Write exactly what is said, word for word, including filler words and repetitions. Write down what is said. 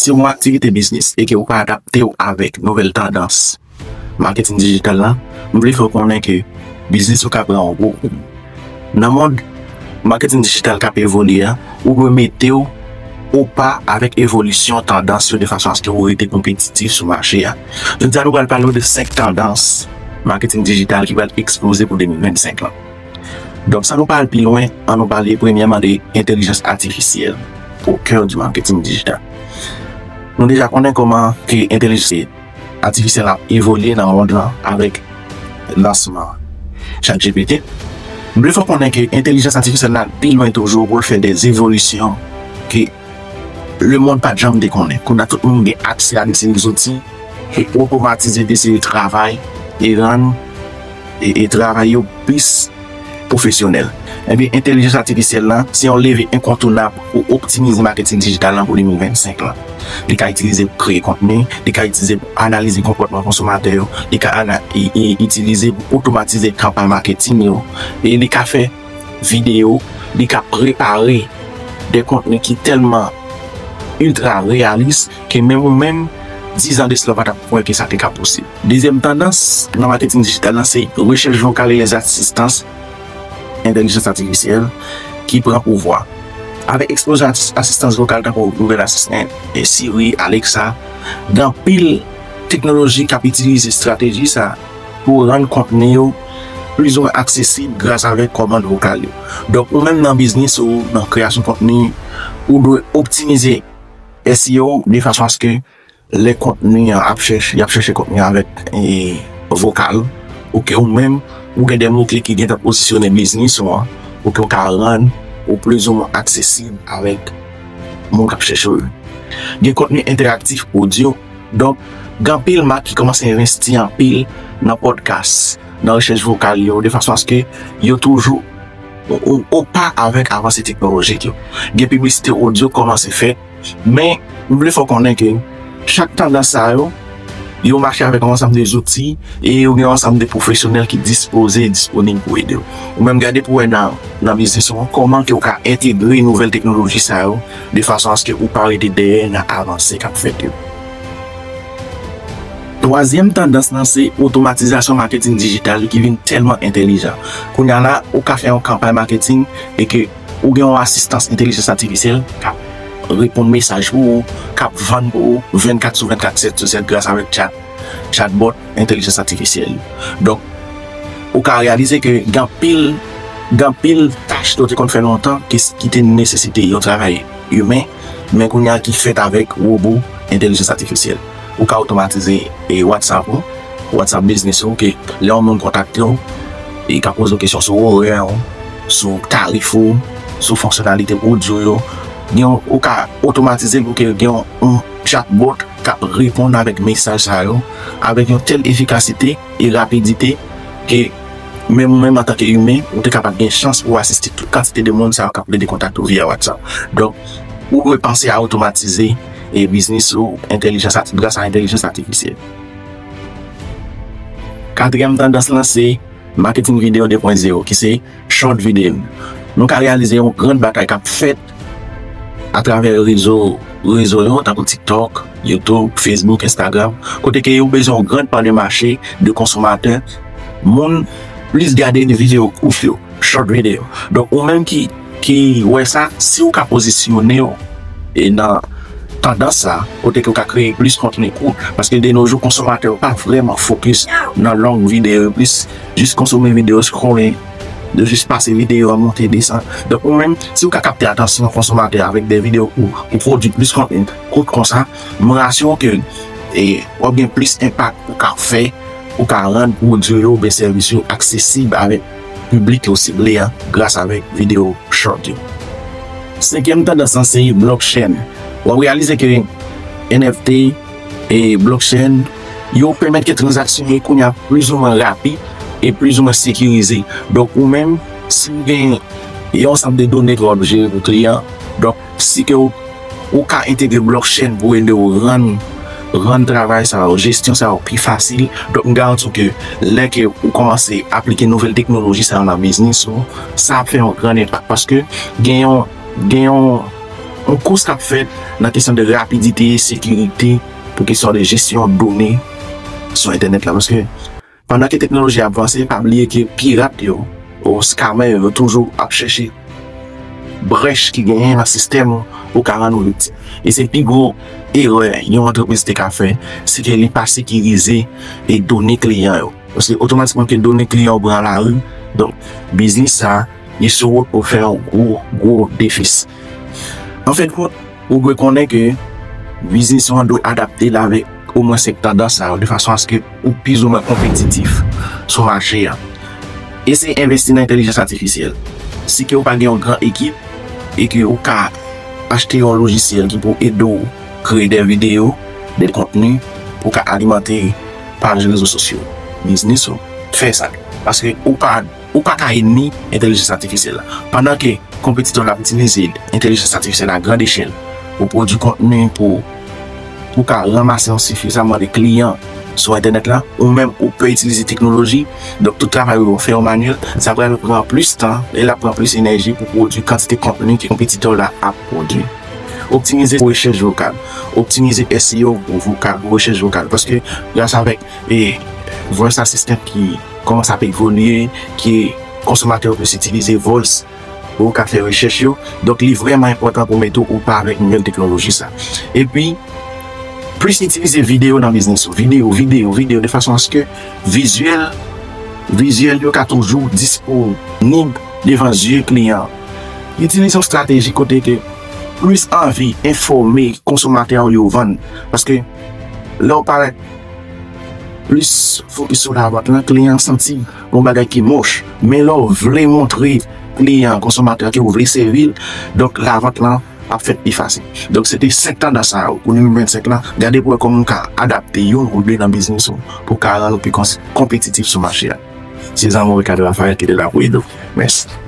Si w gen yon aktivite biznis e ke ou pa adapte w avèk nouvèl tandans maketin dijital la, m vle fè w konnen ke biznis ou ka pran yon gwo kou. Nan mond maketin dijital k ap evolye a, ou dwe mete w opa avèk evolisyon tandans yo de fason aske ou rete konpetitif sou mache a. Jodi a, nou pral pale w de senk tandans maketin dijital ki pral eksploze pou de mil vennsenk lan. Donk, san nou pa al pi lwen, ann nou pale premyèman de entèlijans atifisyèl, au cœur du marketing digital. Nou deja konnen kòman ke entèlijans atifisyèl ap evolye nan mond lan avèk lansman ChatGPT. M vle fè w konnen ke entèlijans atifisyèl la pi lwen toujou pou l fè de evolisyon ke lemonn pa t janm te konnen. Kounye a tout moun gen aksè a de seri zouti pou otomatize de seri travay e rann e, e travay yo plis pwofesyonèl. Ebyen, entèlijans atifisyèl la se yon leve enkontounab pou optimize maketin dijital lan pou de mil vennsenk lan. Li ka itilize pou kreye kontni, li ka itilize pou analize konpòtman konsomatè yo, li ka ana- i- i- itilize pou otomatize kanpay maketin yo, e li ka fè videyo, li ka prepare de kontni ki tèlman iltra reyalis ke menm ou menm, diz an de sila, ou pa t ap kwè ke sa te ka posib. Dezyèm tandans nan maketin dijital lan se rechèch vokal e lèzasistans entèlijans atifisyèl ki pran pouvwa. Avèk eksplozyon atis- asistans vokal tankou Google Assistant, e Siri, Alexa, gen anpil teknoloji k ap itilize estrateji sa pou rann kontni yo plizoumwen aksesib gras avèk kòmand vokal yo. Donk, ou menm nan biznis ou, nan kreyasyon kontni, ou dwe optimize S E O de fason aske lè kontni an ap chèche, y ap chèche kontni an avèk, e, vokal, ou ke ou menm, ou gen de mo kle ki gentan pozisyone biznis ou an, ou ke ou ka rann ou plizoumwen aksesib avèk moun k ap chèche w yo. Gen kontni entèraktif, odyo. Donk, gen anpil mak ki kòmanse envesti anpil nan pòdkas, nan rechèch vokal yo, de fason aske yo toujou o- o- opa avèk avanse teknolojik yo. Gen piblisite odyo k kòmanse fèt, men m vle fè w konnen ke chak tandans sa yo, yo mache avèk yon ansanm de zouti e yo gen yon ansanm de pwofesyonèl ki dispoze e disponib pou ede w. Ou menm gade pou wè nan, nan biznis ou an, kòman ke w ka entegre nouvèl teknoloji sa yo de fason aske ou pa rete dèyè nan avanse k ap fèt yo. Twazyèm tandans lan se otomatizasyon maketin dijital ki vin tèlman entèlijan. Kounye a la, ou ka fè yon kanpay maketin e ke ou gen yon asistans entèlijans atifisyèl k ap reponn mesaj pou ou, k ap vann pou ou vennkat sou vennkat, sèt sou sèt gras avèk chat, chatbot, entèlijans atifisyèl. Donk, ou ka reyalize ke gen anpil, gen anpil tach ke w te konn fè lontan ki, ki te nesesite yon travay imen, men kounye a ki fèt avèk wobo entèlijans atifisyèl. Ou ka otomatize, e, WhatsApp ou, WhatsApp Business ou, ke lè yon moun kontakte w, li ka poze w kesyon sou orè ou, sou tarif ou, sou fonksyonalite pwodui yo. Gen yon, ou ka otomatize l pou ke gen yon, yon chatbot k ap reponn avèk mesaj sa yo, avèk yon tèl efikasite e rapidite ke menm ou menm antanke imen, ou te kapab gen chans pou asiste tout kantite de moun sa yo k ap plede kontakte w via WhatsApp. Donk, ou dwe panse a otomatize, e, biznis ou entèlijans ati- gras a entèlijans atifisyèl. Katriyèm tandans lan se maketin videyo de pwen zewo, ki se short video. Nou ka reyalize yon grann batay k ap fèt atravè rezo, rezo yo, tankou TikTok, YouTube, Facebook, Instagram, kote ke yo bezwen yon grann pa de mache de konsomatè, moun plis gade de videyo kout yo, short video. Donk, ou menm ki, ki wè sa, si w ka pozisyone w e nan tandans sa, kote ke w ka kreye plis kontni kout, paske de nos jours, konsomatè yo pa vrèman fokis nan long videyo, yo plis jis konsome videyo, scrolle, de jis pase videyo a monte desann. Donk, ou menm, si w ka kapte atansyon konsomatè avèk de videyo kout, ou pwodui plis kontni kout konsa, mwen asire w ke, e, w ap gen plis enpak ou ka fè, ou ka rann pwodui yo oubyen sèvis yo aksesib avèk piblik ke w sible a gras avèk videyo short yo. Senkyèm tandans lan se blockchain. W ap reyalize ke N F T e blockchain yo pèmèt ke tranzaksyon yo kounye a plizoumwen rapid e plizoumwen sekirize. Donk, ou menm, si w gen yon ansanm de done ke w ap jere pou kliyan, donk, si ke w, ou ka entegre blockchain pou ede w rann, rann travay sa yo, jesyon sa yo pi fasil. Donk, m garanti w ke lè ke ou kòmanse aplike nouvèl teknoloji sa yo nan biznis ou, sa ap fè yon gran enpak paske gen yon, gen yon Yon kous k ap fèt nan kesyon de rapidite, sekirite, pou kesyon de jesyon done sou entènèt la. Paske pandan ke teknoloji ap vanse, pa bliye ke pirat yo, ou scammer yo, yo toujou ap chèche brèch ki genyen nan sistèm ou pou ka rann ou viktim. E se pi gwo erè yon antrepriz te ka fè, se ke li pa sekirize e done kliyan yo. Paske otomatikman ke done kliyan yo pran lari, donk biznis sa, li sou wout pou fè yon gwo, gwo defis. An fen de kont, ou dwe konnen ke biznis ou an dwe adapte l avèk omwen senk tandans sa yo, de fason aske ou pi ou mwen konpetitif sou mache a. Eseye envesti nan entèlijans atifisyèl. Si ke ou pa gen yon gran ekip e ke ou ka achte yon lojisyèl ki pou ede w kreye de videyo, de kontni, pou ka alimante paj rezo sosyo biznis ou, fè sa. Paske ou pa, ou pa ka enmi entèlijans atifisyèl la. Pandan ke konpetitè w la ap itilize entèlijans atifisyèl a grand echèl pou pwodui kontni, pou, pou ka ranmase yon sifizaman de kliyan sou entènèt la, ou menm ou pè itilize teknoloji, donk tout travay ou yo fè yo manyèl, sa pral pran plis tan e l ap pran plis enèji pou pwodui kantite kontni ke konpetitè w la ap pwodui. Optimize pou rechèch vokal. Optimize S E O pou vokal, pou rechèch vokal. Paske gras avèk e voice assistant ki kòmanse ap evolye, ke konsomatè yo plis itilize voice pou yo ka fè rechèch yo. Donk, li vrèman enpòtan pou mete ou pa avèk nouvèl teknoloji sa. Epi, plis itilize videyo nan biznis ou. Videyo, videyo, videyo, de fason aske vizyèl, vizyèl yo ka toujou disponib devan zye kliyan. Itilize yon estrateji kote ke plis anvi enfòme konsomatè yo vann. Paske lè w parèt plis fokis sou lavant lan, kliyan an santi yon bagay ki mòch. Men lè w vle montre kliyan, konsomatè ke w vle sèvi l, donk lavant lan ap fèt pi fasil. Donk se te senk tandans sa yo pou de mil vennsenk lan. Gade pou wè kòman w ka adapte youn ou de nan biznis ou pou w ka rann ou pi kons-, konpetitif sou mache a. Se zanmi w Ricardo Raphaël ki te la pou ede w. Mèsi.